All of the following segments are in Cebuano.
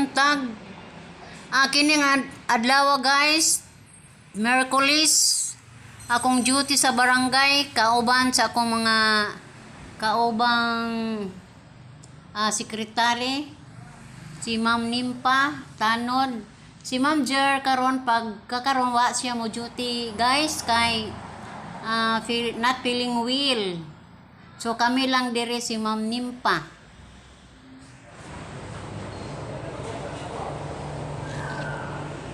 buntag. Kini nga adlaw, guys, Merkulis, akong duty sa barangay kauban sa akong mga kaubang sekretary, si Ma'am Nimpa Tanod, si Ma'am Jer. Karon pag kakaron wa siya mo duty, guys, kay not feeling well. So kami lang dire si Ma'am Nimpa.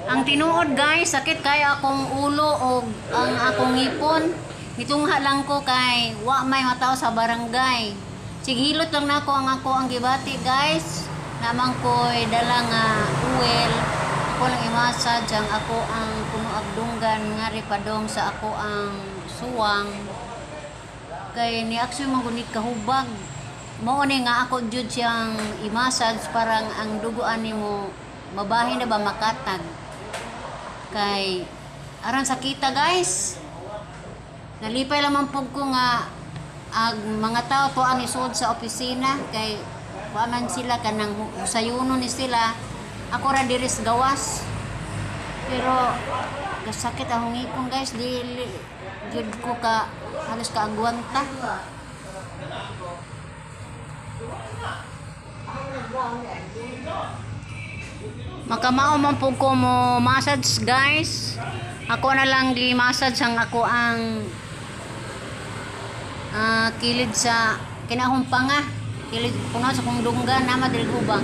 Ang tinuod, guys, sakit kay akong ulo o ang akong ngipon. Nitungha lang ko kay wa may matao sa barangay. Sighilot lang nako ang ako ang gibati, guys. Namang ko'y dala nga oil. Ako lang i-massage ang ako ang kuno agdunggan nga ripadong sa ako ang suwang. Kay ni aksyon man gud ni kahubag. Mao ni nga ako jud siyang i-massage parang ang dugo ani mo mabahin na ba, makatag. Kay aran sakita, guys. Nalipay lamang pug ko nga ang mga tao to ang isuod sa opisina kay wa man sila kanang sayuno ni sila. Ako ra diri sa gawas. Pero kasakit akong ngipon, guys, dili jud ko ka halos kaagwanta. Makamao man pud ko mo massage, guys. Ako na lang gi-massage ang ako ang kilid sa kinahong panga. Kilid puno sa kong dunggan na madiri hubag.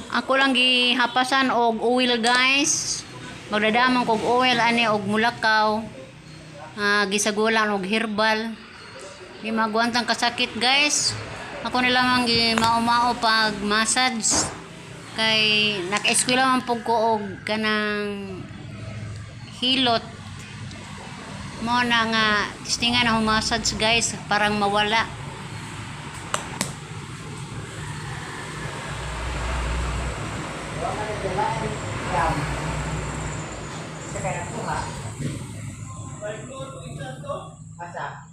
Ako lang gihapasan og oil, guys. Magdadamon kog oil ani og mulakaw. Gisagulan og herbal. Di magwantang kasakit, guys. Ako nila man gi mao-mao pag massage. Kay naka-eskwela man pug ko og kanang hilot. Mo na nga testingan ako massage, guys, parang mawala. Sa kaya nakuha? Asa?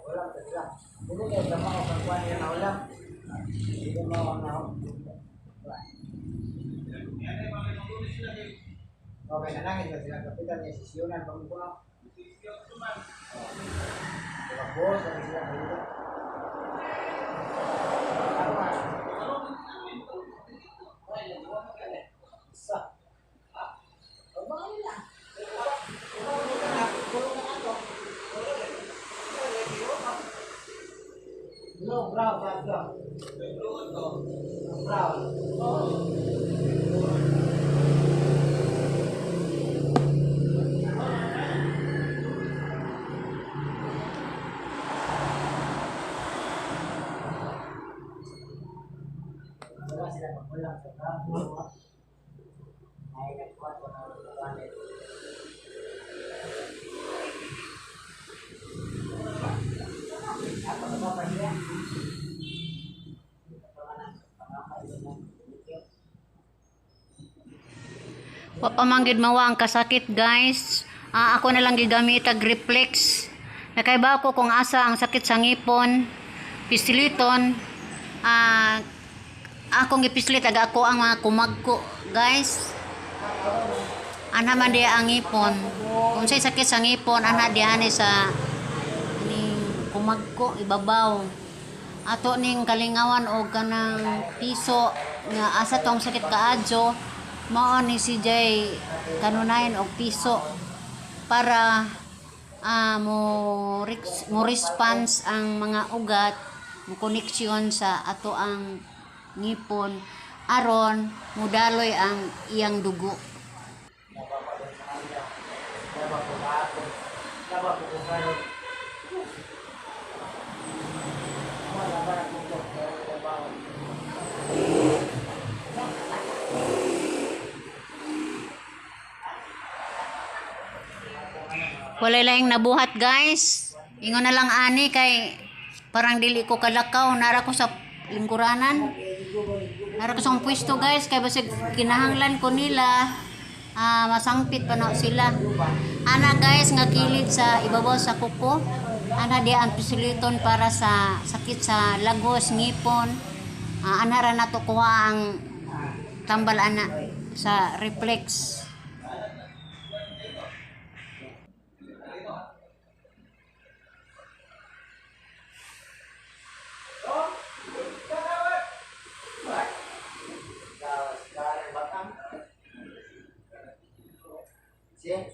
Ulam ta sila. Dili kay dama ko pagkuha nila na ulam. Dili mo ang naon. Okay, nanangin na sila. Kapitan niya, sisyonan pang kuno. Diba, boss, ano sila dito? Tama. Isa. Blue, brown, brown, brown. Brown. Wala sila magulang sa brown. Ay, nagkuha ko na ng wallet. Ako na ba siya? Wa pa man gid mawa ang kasakit, guys. Ako na lang gigamit ag reflex. Nakaiba ko kung asa ang sakit sa ngipon, pisiliton. Akong gipislit ag ako ang mga kumagko, guys. Ana man di ang ngipon. Kung say sakit sa ngipon, ana diani sa ning kumagko ibabaw. Ato ning kalingawan og kanang piso nga asa tong sakit kaadyo, mao ni si Jay kanunayan og piso para mo response ang mga ugat, mo koneksyon sa ato ang ngipon aron mudaloy ang iyang dugo. Dapat ko kahapon. Dapat ko kung karon. Wala ba na kung trabaho? Walay laing nabuhat, guys. Ingon na lang ani kay Parang dili ko kalakaw, nara ko sa lingkuranan. Nara ko sa akong pwesto, guys, kay basig kinahanglan ko nila, masangpit pa na sila. Ana, guys, nga kilid sa ibabaw sa kuko. Ana di ang pisiliton para sa sakit sa lagos, ngipon. Ana ra nato kuha ang tambal ana sa reflex. Okay.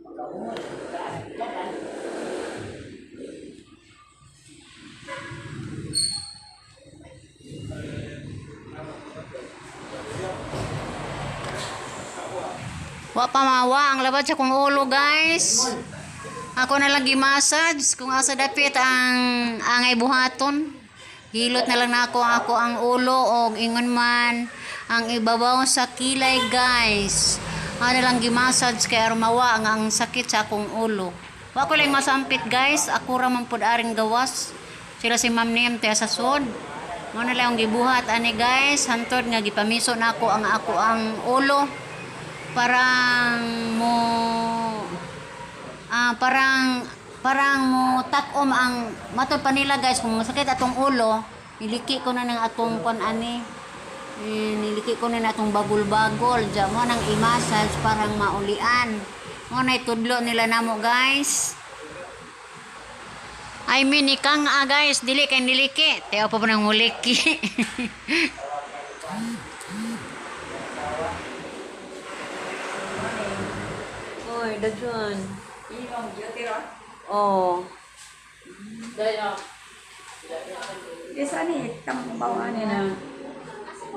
Pagkaumol, kaya naglaban. Wa pa mawa ang labad sa kong ulo, guys. Ako na lang gi-massage kung asa dapit ang angay buhaton. Hilot na lang nako ako ang ulo og ingon man ang ibabaw sa kilay, guys. Ano lang gi-massage kay aron mawa ang sakit sa akong ulo. Wa ko lang masampit, guys. Ako ra man pud aring gawas. Sila si Ma'am Nem te sa sod. Mo na lang ang gibuhat ani, guys. Hantod nga gipamiso nako ang ako ang ulo, parang mo parang parang mo takom ang matod pa nila, guys, kung masakit atong ulo, niliki ko na ng atong kon ani, eh, niliki ko na ng atong bagol-bagol diya mo nang i-massage parang maulian mo na itudlo nila namo, guys. I mean, ikang guys, dili kay niliki tiyaw pa nang muliki. Oy, daghan. Oh. Isa ni tambaw ani na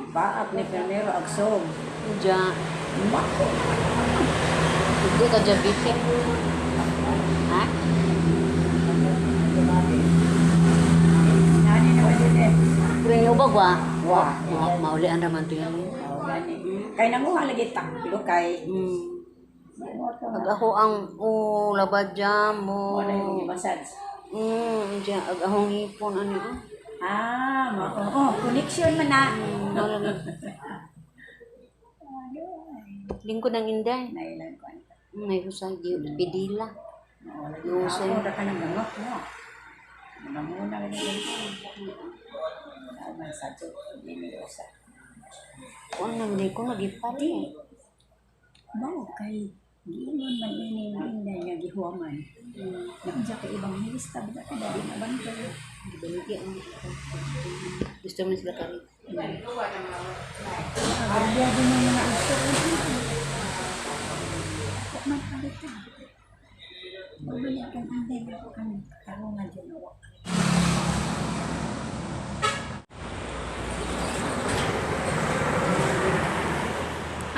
baak ni primero agsog. Diya. Mako. Hindi ka diabetic. Ha? Nani na ba din eh? Pero yung ubag wa? Wa. Wa, maulian raman to yan. Oh, gani. Kay nanguha lagi taklo kay Ag ako ang labad dyan mo. wala yung massage. Diyan, ag ahong ipon ano. Ah, mao. Oh, connection man na. Wala. Lingkod ang inday. Nailan ko. May usay di pidila. Wala Yung yung ako ra ka nang gamot mo. Muna lagi ko. Man sa to, dili usa. Kuan nang di ko nagipali. Mao kay giingon man ini inday nga gihuwaman. Naunsa kay ibang milista ba ka dali na bantay. Gibaligi ang gusto mo sila kari. Grabe din yung mga aso. Huwag man palitan. Bumili kang anday na kang karungan dyan.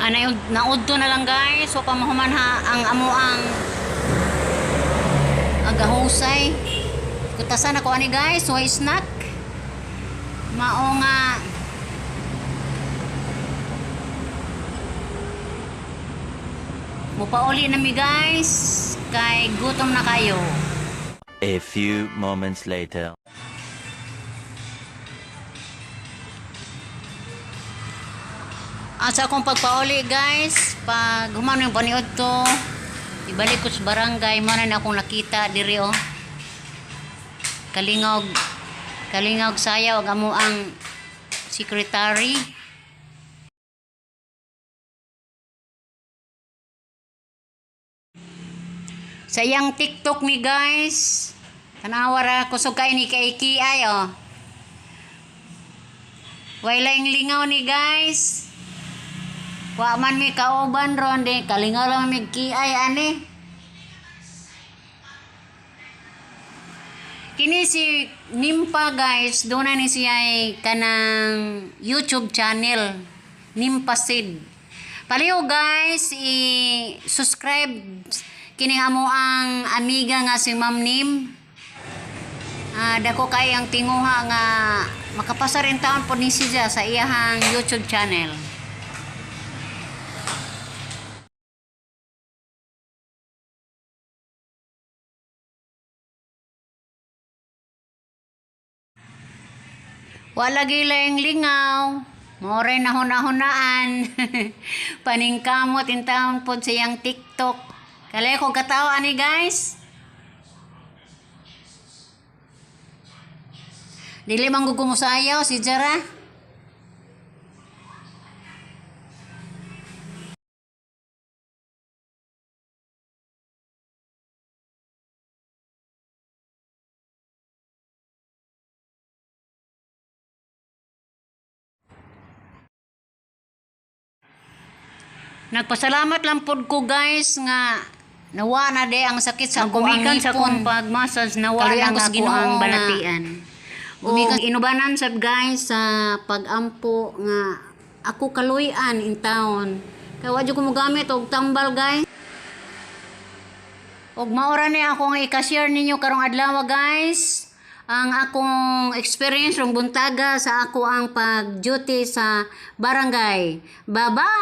Ana naudto na lang, guys. So pamahuman ha ang amo ang agahusay. Kutasan ako ani, guys, way snack. Mao nga mupauli na mi, guys, kay gutom na kayo. A few moments later. Sa akong pagpauli, guys, pag humano yung paniod to, ibalik ko sa barangay, mo na akong nakita diri oh. Kalingog, kalingog sayaw ang amo ang secretary. Sa iyang TikTok ni, guys, tanawa ra kusog kay ni kay ay oh. Wala yung lingaw ni, guys. Wa man mi kauban ron di kalingaw lang mi kiay ani. Kini si Nimpa, guys, doon na ni siya ay kanang YouTube channel Nimpa Sid. Paliw, guys, i-subscribe kini amo ang amiga nga si Ma'am Nim. Dako kay ang tinguha nga makapasar in taon po ni siya sa iyahang YouTube channel. Wala gilaing lingaw. More na hunahunaan. Paningkamot in taon po sa iyang TikTok. Kalay ko katawa ani, guys. Dili man gugumusayaw si Jara. Nagpasalamat lang pod ko, guys, nga nawa na de ang sakit sa akong Gumikan sa ngipon. akong pagmasas, nawa Kaluyan lang ko sa ako Ginoo ang nga balatian. Gumikan inubanan sab, guys, sa pagampo nga ako kaluy-an in town. Kay wa jud ko mogamit og tambal, guys. Og maora ni ako nga i-share ninyo karong adlaw, guys. Ang akong experience rong buntaga sa ako ang pag-duty sa barangay. Bye-bye!